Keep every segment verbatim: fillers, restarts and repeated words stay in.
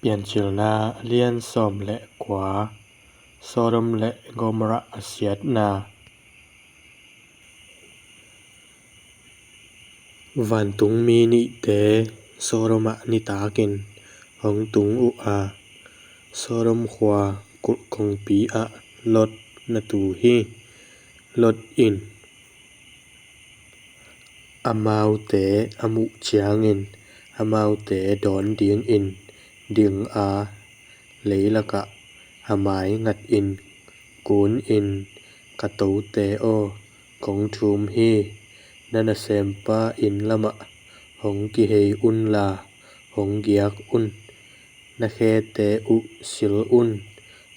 Piancilna a lian sawm le kua. Sodom le Gomorrah a siatna. Vantungmi nihte Sodom ah nitakin hong tung uh a, Sodom khua kulh kongpi ah Lot na tu hi. Lot in amaute a muh ciangin amaute dawn dingin ding a, leilakah a mai ngatin kunin, "Ka tote aw, kong thum hi. Na nasempa inn lamah hong kihei unla hong giak un. Na khete uh sil un.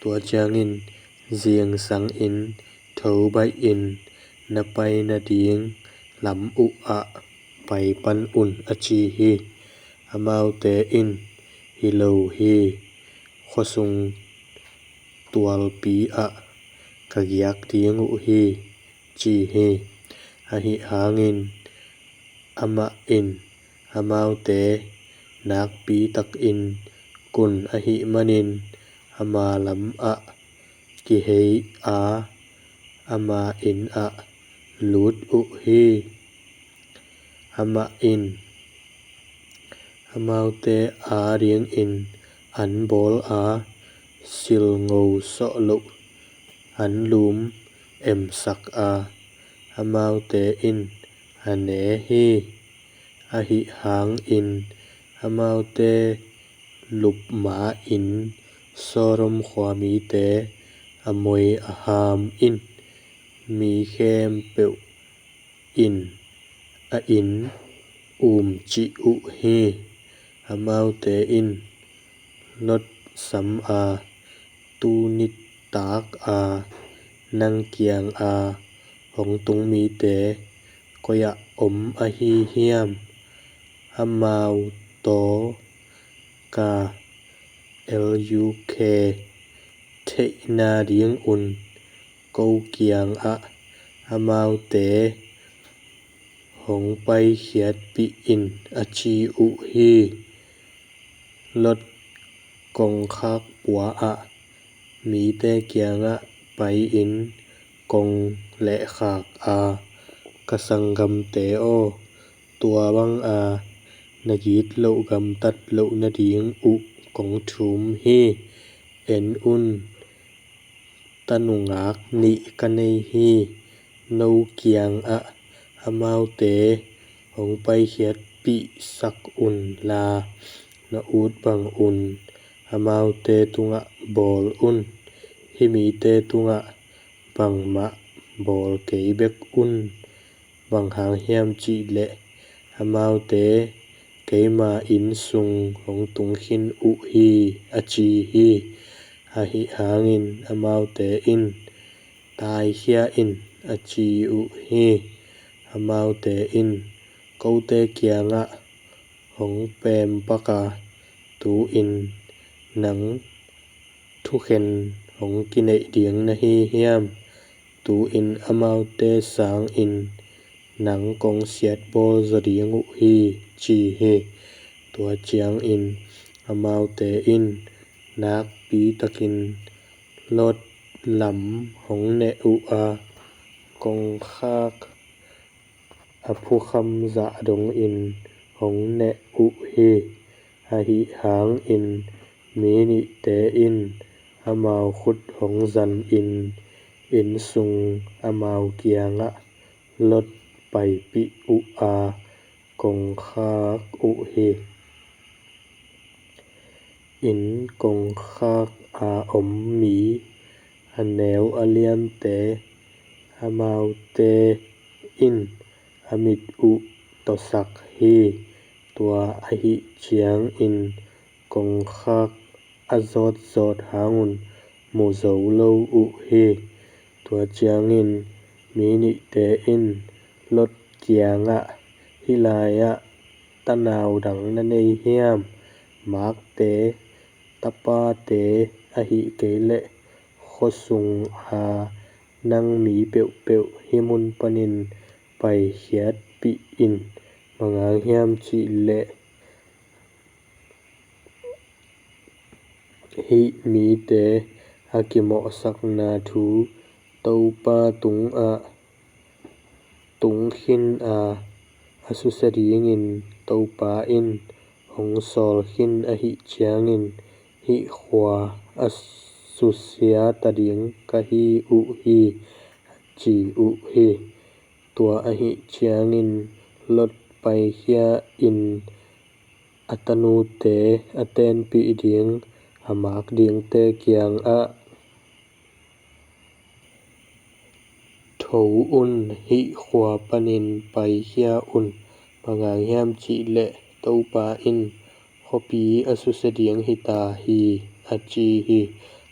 Tua ciangin zingsangin thobaihin na pai nading lam uhah pai pan un," a ci hi. Amaute in, "Hi lo hi. Khuasung tualpi ah ka giak ding uh hi," ci hi. Ahi hangin amah in amaute nakpi takin kun ahih manin ama lamah kihei a, ama inn ah lut uh hi. Amah in amaute adingin an bawl a, silngo sawh loh anlum emsak a, amaute in a ne hi. Ahi hangin amaute lup ma-in Sodom khuamite a moi a ham in mi khempeuh in a inn umcih uh hi. Amaute in Lot sam a, "Tu nitak a nang kianga hong tung mite koi-ah om ahi hiam? Amau tawh ka luk theihna dingun ko kiangah amaute hong paikhiatpih in," a ci uh hi. Lot kongkhak pua-ah mite kiangah pai-in kong lehkhak a, "Ka sanggamte aw, tua banga na gitloh gamtat loh nading uh kong thum hi. En un, ta nungak nih ka nei hi. No kiangah amaute hong paikhiatpihsak unla, na ut bangun amaute tungah bawl un. Hih mite tungah bangmah bawl kei bek un. Bang hang hiam cih leh amaute keima inn sung hong tung khin uh hi," a ci hi. Ahi hangin amaute in, "Taikhia in," a ci uh hi. Amaute in, "Kote kiangah hong pempak a, tu-in nang thukhen hong kineih ding na hi hiam? Tu-in amaute sangin nang kong siatbawl zaw ding uh hi," ci hi. Tua ciangin amaute in nakpi takin Lot lam hong neh uh a, kongkhak a phukham zah dongin hong neh uh hi. Ahi hangin mi nihte in amau khut hong zanin inn sung amau kiangah Lot paipih uh a, kongkhak uh hi. Inn kongkhak a om mi a neu a liante, amaute in a mit uh tawsak hi. Tua ahih ciangin kongkhak a zawtzawt hangun mu zo lo uh hi. Tua ciangin mi nihte in Lot kiangah, "Hih lai-ah tanau dang na nei hiam? Makte, tapate, ahih kei leh khuasunga nang mi peuhpeuh hih mun panin paikhiatpih in. Bang hang hiam cih leh hih mite a kimawhsakna thu Topa tungah tung khin a, a susia dingin Topa in hong sawl khin ahih ciangin, hih khua a susia ta ding ka hi uh hi, ci uh hi. Tua ahih ciangin Lot paikhia in a tanute a tenpih ding, a mak dingte kiangah, "Tho un, hih khua panin paikhia un, bang hang hiam cih leh Topa in khuapi a susia ding hi ta hi," a ci hi.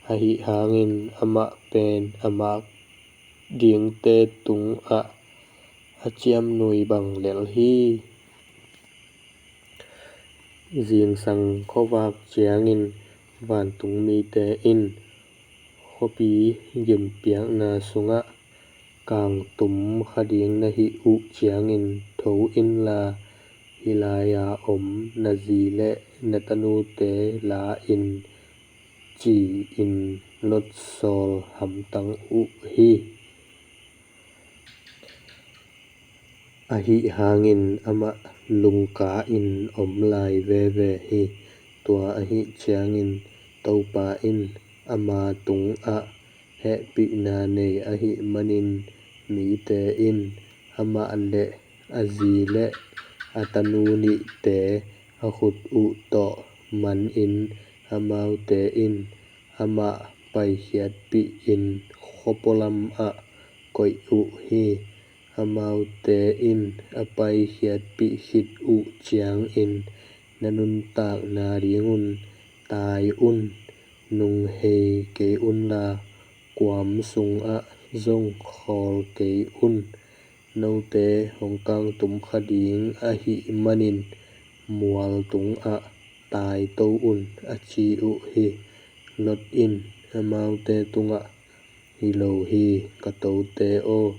Ahih hangin amah pen a mak dingte tungah a ciamnui bang lel hi. Zingsang khuavak ciangin vantung mite in khuapi gimpiakna sungah kangtum kha ding na hih uh ciangin tho inla, hih lai-a om na zi le na tanute la in, ci-in Lot sawl hamtang uh hi. Ahih hangin amah lungka-in om lai veve hi. Tua ahih ciangin Topa in ama tungah hehpihna nei ahih manin mite in amah le a zi le a tanu nihte a khut uh tawh manin amaute in amah paikhiatpih in khuapualamah koih uh hi. Amaute in a paikhiatpih khit uh ciangin na nuntakna dingun tai un, nunghei kei unla kuam sungah zong khawl kei un. Note hong kangtum kha ding ahih manin mual tungah taito un, a ci uh hi. Lot in amaute tungah, "Hi lo hi, ka tote aw,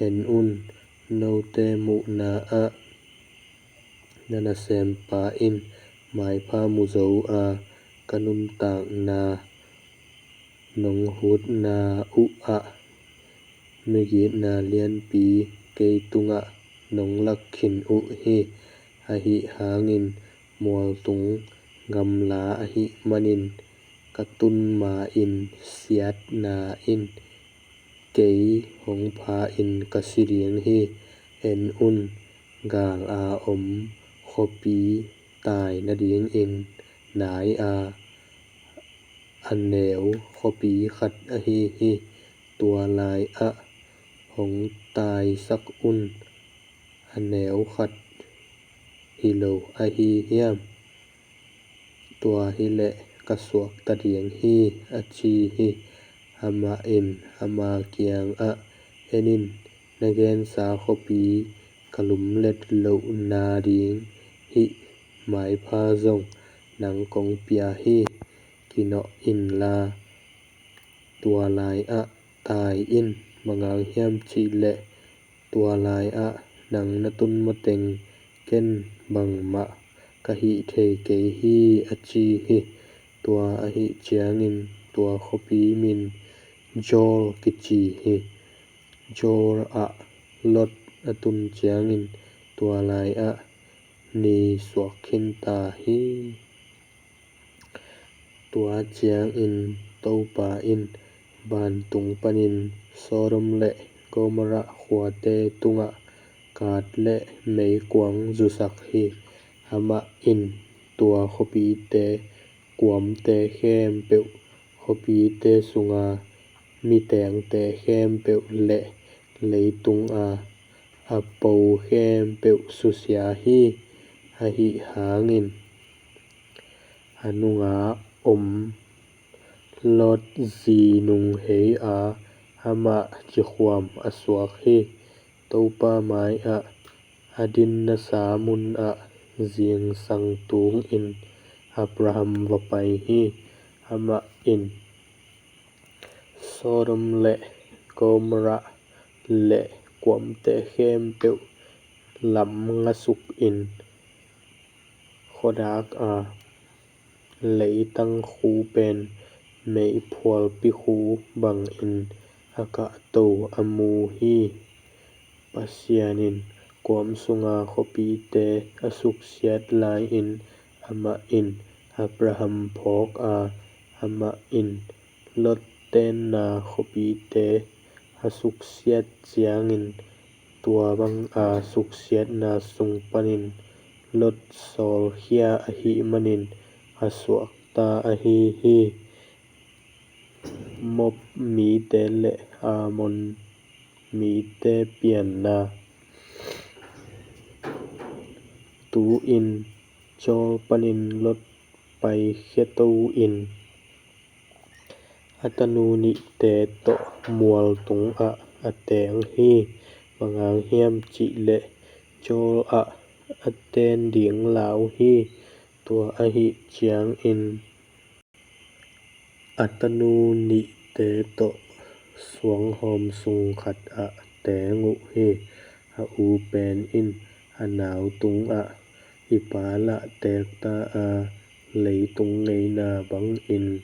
en un, note muhna ah na nasempa in maipha mu zo a, ka nuntakna nong hutna uhah migitna lianpi kei tungah nong lak khin uh hi. Ahih hangin mualtung gamla ahih manin ka tun ma-in siatna in kei hong pha-in ka si ding hi. En un, gal a om khuapi tai nadingin nai a, a neu khuapi khat ahi hi. Tua lai-ah hong taisak un, a neu khat hi lo ahi hiam? Tua hileh ka suakta ding hi," a ci hi. Amah in ama kiangah, "En in, na gensa khuapi ka lumlet loh nading hih maipha zong nang kong pia hi. Kinawh inla tua lai-ah tai in, bang hang hiam cih leh tua lai-ah nang na tun mateng ken bangmah ka hih thei kei hi," a ci hi. Tua ahih ciangin tua khuapi min Zoar kici hi. Zoar ah Lot a tun ciangin tua lai-ah ni suak khinta hi. Tua ciangin Topa in vantung panin Sodom le Gomorrah khuate tungah kaat le meikuang zusak hi. Amah in tua khuapite, kuamte khempeuh, khuapite sunga mitengte khempeuh le leitunga a po khempeuh susia hi. Ahih hangin a nunga om Lot zi nunghei a, amah cikhuam a suak hi. Topa mai-ah a dinnasa munah zingsang tungin Abraham va pai hi. Amah in Sodom le Gomorrah le kuamte khempeuh lam ngasukin khuadak a, leitang khupen meiphualpi khu bangin a kahto a mu hi. Pasian in kuam sunga khuapite a suksiat lai-in, amah in Abraham phawk a, amah in Lot tenna khuapite a suksiat ciangin, tua banga suksiatna sung panin Lot sawlkhia ahih manin a suakta ahi hi. Moab mite le Ammon mite pianna. Tu-in Zoar panin Lot paikhia to-in a tanu nihte tawh mual tungah a teng hi. Bang hang hiam cih leh Zoar ah a ten ding lau hi. Tua ahih ciangin a tanu nihte tawh suanghawm sung khatah teng uh hi. A u pen in a nau tungah, "I pa lah teek ta a, leitung ngeina bangin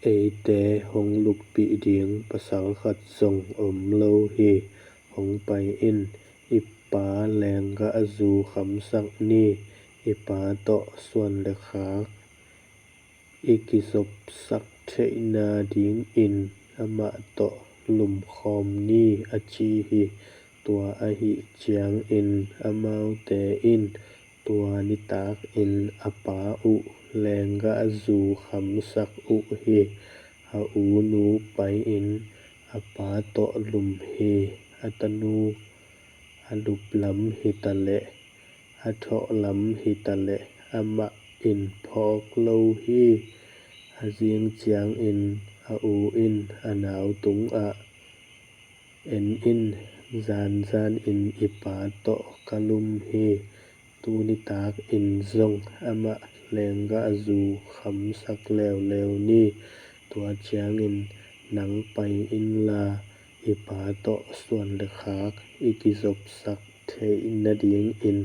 eite hong luppih ding pasal khat zong om lo hi. Hong pai in, i pa leenggahzu khamsak ni. I pa tawh suan le khak i kizopsak theih nadingin amah tawh lumkhawm ni," a ci hi. Tua ahih ciangin amaute in tua nitakin a pa uh leenggahzu khamsak uh hi. A u nu pai-in a pa tawh lum hi. A tanu a lup lam hitaleh, a thawh lam hitaleh, amah in phawk lo hi. A zing ciangin a u in a nau tungah, "En in, zanzanin i pa tawh ka lum hi. Tu nitakin zong amah leenggahzu khamsak leuleu ni. Tua ciangin nang pai inla, i pa tawh suan le khak i kizopsak theih nadingin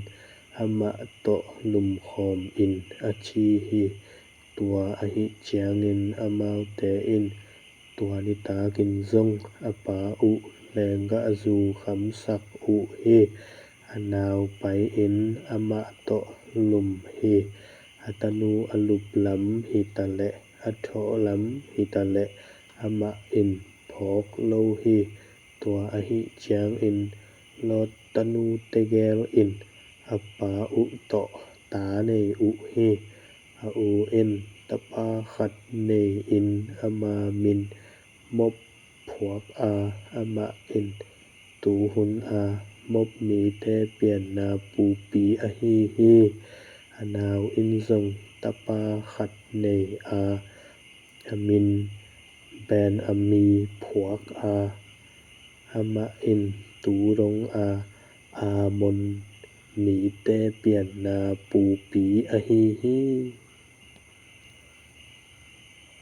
amah tawh lumkhawm in," a ci hi. Tua ahih ciangin amaute in tua nitakin zong a pa uh leenggahzu khamsak uh hi. A nau pai-in amah tawh lum hi. A tanu a lup lam hitaleh, a thawh lam hitaleh, amah in phawk lo hi. Tua ahih ciangin Lot tanu tegel in a pa uh tawh ta nei uh hi. A u in tapa khat nei-in ama min Moab phuak a, amah in tuhun a Moab mite pianna pupi ahi hi. A nau in zong tapa khat nei a, a min Ben-ammi phuak a, amah in tu dong a Ammon mite pianna pupi ahi hi.